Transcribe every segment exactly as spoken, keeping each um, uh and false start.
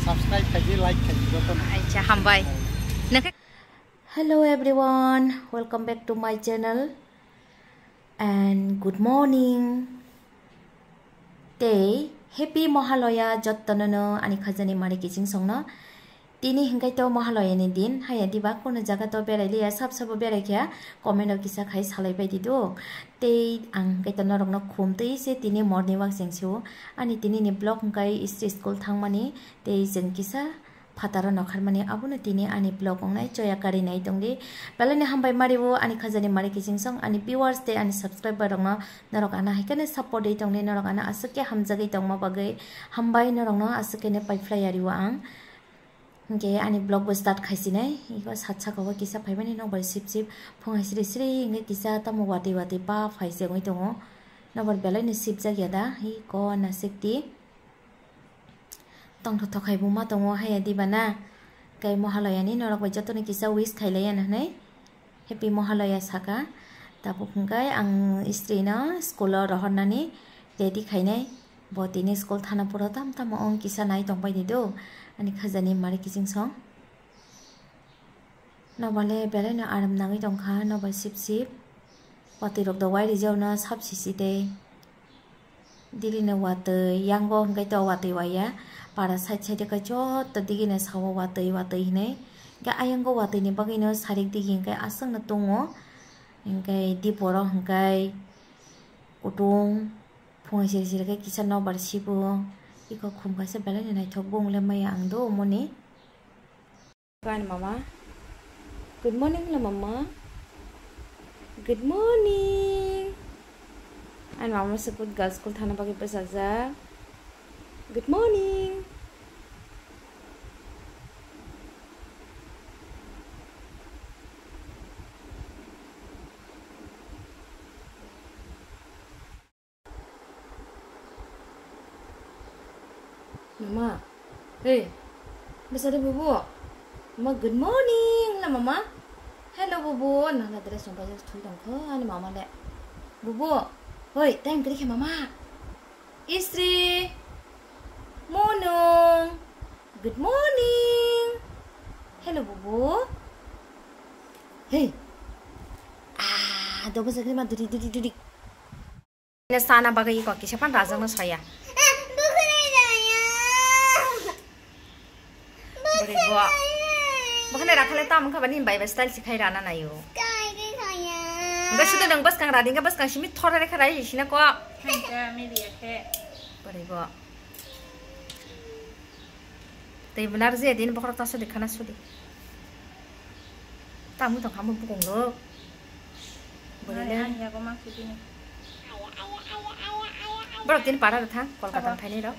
Subscribe khaidi, like khaidi, jotono. Acha, hambai. Nokhe. Hello everyone, welcome back to my channel and good morning. Tei happy Mahalaya jottono no ani khajani mari kiching songno. Tini hingkai to Mahalaya ni din, haya diba kono jaga to berai liya, sab sabo berai kha, comment o kisa khai salai bai di do. Tei ang hingkai to norok no khum twi se tini morning walk cheng sio. Ani tini ni vlog hingkai istri school thangmani, tei cheng kisa phataro nokharmani, abono tini ani vlog wngnai choya kari nai tongdi. Belai ni hambai mari o ani khajani mari kiching song ani viewers tei ani subscriber rokno, norok ano hai kheno support ri tongdi, norok ano aswk khe hamjagwi tongma bagwi hambai norokno aswk khe ne pai phlai ari o ang. Hingke ani vlog bo start khaisinai, iko sat saka o kisa phaimani nokbar sip sip phung hai sri sri hingke kisa tamo watwi watwi pa phai se wngwi tongo, nokbar belai no sipjak ya da, iko nasik di. Tongthok thok hai bo ma tongo haya diba na? Tei Mahalaya ni norok bai jotono kisa wish khailai ya na hinui happy Mahalaya saka. Tabuk hingkai ang istri no school o rohornani ready khainai. Bo tini school thana phuru tam tamo wng kisa nai tongbai di do ani khajani mari kiching song. Nokbar le belai no aram nangwi tongkha, nokbar sip sip. Watwi rok do wai rijak no sap sisi tei. Dili no watwi, yango hingkai to watwi waiya. Para side side kai joto digi no sao watwi, watwi hinui. Hingke ayango watwi ni bagwi no sarik digi hingke aswk no tongo. Hingke diporo hingkai kutung phung siri siri khe kisa nokbar sibo. Iko khum kaisa belai no naithok bung le maya ang do omoni. Ani mama. Good morning le mama. Good morning. Ani mama se good girl school thana bagwi bwsajak. Good morning. Mama. Hey. Bwsa de bubu. Mama, good morning la mama. Hello bubu. Nang la dress chumpai jak thui tong kho ani mama le. Bubu. Hoi, time kiri khe mama. Istri. Monung. Good morning. Hello bubu. Hey. Ah, dogo sakri ma duri duri duri. Sana bagwi iko kisa phan rajak no saya. Bwrwi bo. Bukhane rakhale tam wngkha bani bai bai style sikhai rana nayo. Hwnkhe sudo nwng bwskang radi hwnkhe bwskang simi thora rekha rai sina ko. Bwrwi bo. Tei bular je din bokhorok ta sudi khana sudi. Tamu tong khamu bukung rok. Bwrwi le. Borok tin para rok thang Kolkata phainai rok.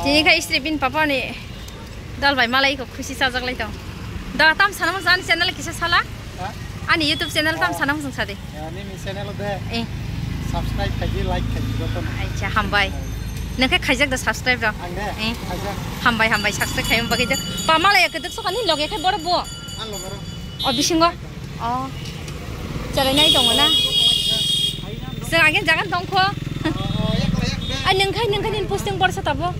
Tini kha istri bin papa ni dal bai malai ko khusi sajak lai tong. Da tam sana mo ani channel kisa sala. Ha? Ani YouTube channel tam sana mo sadi. Ya, nini channel de. Eh. Subscribe khaidi, like khaidi, jotono. Acha, hambai. Nokhe khaijak da subscribe rok. Ang de? Eh. Khaijak. Hambai, hambai, subscribe khaiyung bagwi de. Pamala ya keduk sokani loge khai boro bo. Ang loge ro. O bisingo. O. Chalai nai tongo na. Sir age jagan tongkho. O, o, yak la, yak de. Ai nengkhai, nengkhai nin posting bor sa tabo.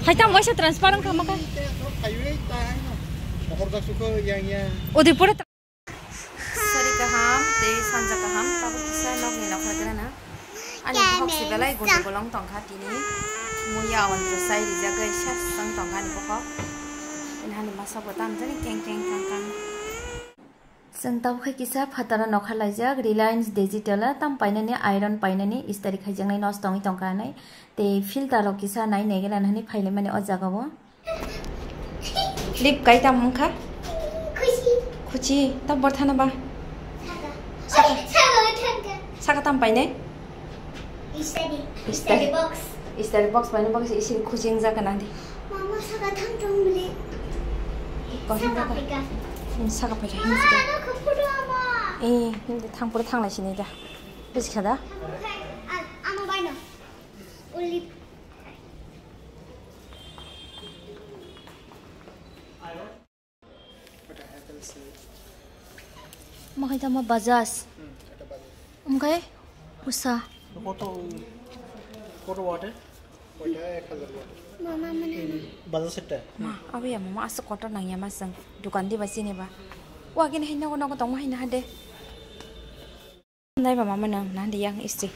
Hai tam waisa transparent kama ka. Udaipur. Sari kaham, tei sanja kaham, tabuk kisa nokni nokha gana. Ani bokhok si belai gondogol wng tongkha tini. Muya awantro sai rijagwi ses wng tongkha ani bokhok. Ini hani masa bo tam jani keng keng kang kang. Chwng tabuk khe kisa phataro nokha laijak Reliance Digital o tam painani iron painani istari khaijaknai nosto wngwi tongkha hinui. Tei filter rok kisa nai nai gana hinui phailaimani o jaga o. Lip kai tam wngkha? Khuchi. Khuchi, tam bor thana ba? Saka. Saka. Saka. Saka tam painai? Istari. Istari. Istari box. Istari box painai box isi khuchi wngjak gana di. Mama saka thang tong bili. Saka phaika. Hmm, saka phaika. Ah, ano khapuru ama. Eh, hindi thang pura thang lai sini da. Bisi khada. Thang pura khai. Ah, ama baino. Ulip. Makai tamo Bajaj. Hmm, eta Bajaj. Omokai Usha. Kota, kota water? Mama, mana na? Bazar sette. Ma, abo ya mama, aswk kotor nang ya ma chwng dukan di ba chini ba. Wa gini hai nogo nogo tongma hai na de. Nai ba mama nang na de yang istri.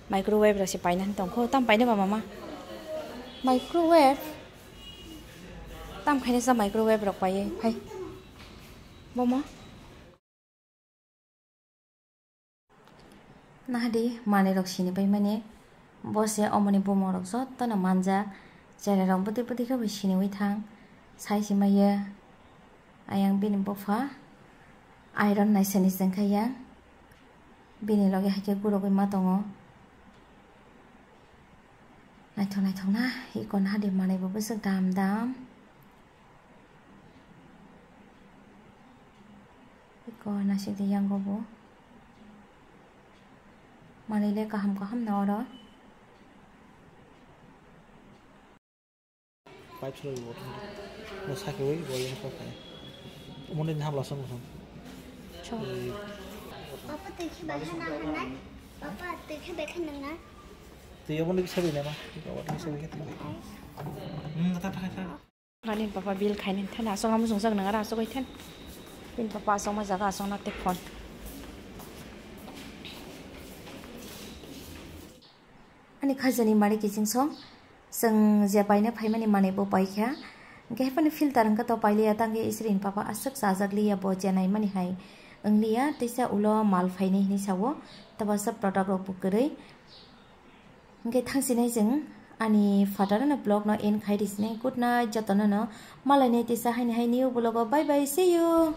Microwave rok se paina tong kho, tam paina ba mama. Microwave. Tam khaina sa microwave rok pai phai. Bomo. Nahadi manwi rok sini pai mani, bo se omoni bumung rok jotono manjak, cherai rok bwtwi bwtwi khe bo siniwi thang, sai se maya ayang bini bupha iron naisani chengkha yang, bini loge hai khe gurogwi ma tongo, naithok naithok na iko nahadi manwi bo bwswk dam dam. Iko nasik de yango bo. Manwi le kaham kaham na oro. Pipe solo bo. Bo sake oi bo yang ko kai. Umone ni habla song song. Chong. Eh. Papa twi khe bai hana hana. Papa twi khe bai khe nang na. Twi obo ni sabi na ma. Twi obo ni sabi khe twi. Hmm, ta ta ta. Ani papa bill khaini thana aswk amo swngjak nang ara aswk oi then. Bini papa aswk ma jaga aswk na te phone. Ani khajani mari kiching song. Chwng je paina phaimani manwi bo paikha. Hwnkhe haphano filter hwnkhe to pailiya, tangkhe isrini papa aswk chajak liya bo je naimani hai wngliya, teisa ulo mal phaini hinwi sao. Tabasa product rok bo kwrwi. Hwnkhe thangsinai chwng ani phataro no vlog no end khai risinai. Good night jotono no. Malainai teisa haini hai new vlog o. Bye bye, see you.